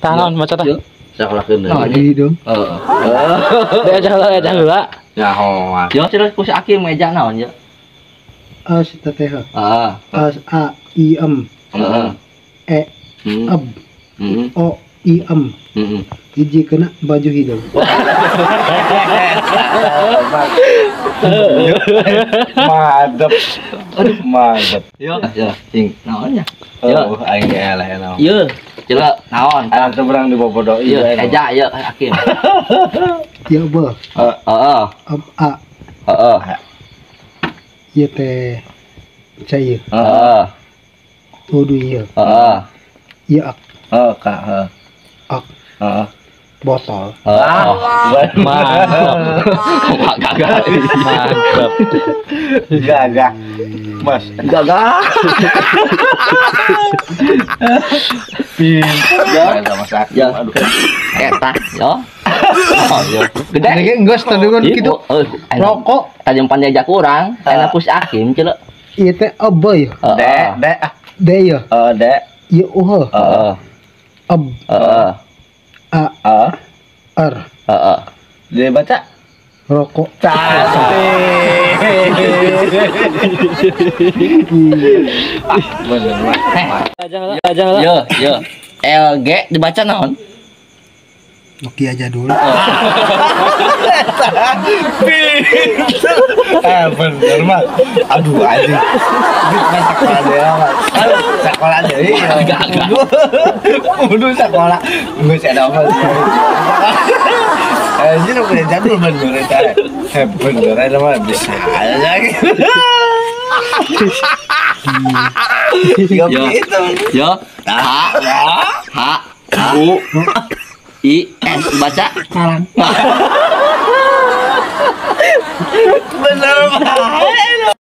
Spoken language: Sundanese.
Tah naon maca tah? Sakolakeun Nah, di dong. Heeh. Deh heula, eja heula. Nyaho. Yo terus ku si Akim meja naon ya? A si teteh. Heeh. A A I M. Heeh. E Ab. O I M. Hiji kena baju hidung. Mantep. Aduh, mantep. Yo, yo, sing naon nya? Yo, aing eleh naon. Yo, jelek naon? Aing teu berang dibobodo ieu. Eja ieu Akim. Ieu B. Heeh. A. Heeh. Ieu teh C ieu. Heeh. Tuduh ieu. Heeh. Ieu ak. Heeh, Kak, heeh. Ak. Heeh. Botol. Mantap. Gagah. Mantap. Gagah. Mas, gagah. Pintar sama sakit. Ya. Eta, yo. Oh, yo. Gede. Ini geus tadi kan kitu. Rokok tajam panjang kurang, enak ku si Akim ceuleuh. Ieu teh ebe ya. D, D. D ya. D. Ieu U. Heeh. Eb. Heeh. A. A. R. Heeh. Dia baca rokok. Cantik. Bener mah. Yo, yo. L G dibaca naon? Nokia aja dulu. Bener mah. Aduh anjing. Ini bukan sekolah deh, Mas. Sekolah deh. Gagah. Udah sekolah. Geus ada apa. Anjir udah jadul bener eta. Bener eta mah bisa aja gitu. Yo. Yo. H H U I S baca karang. Bener banget.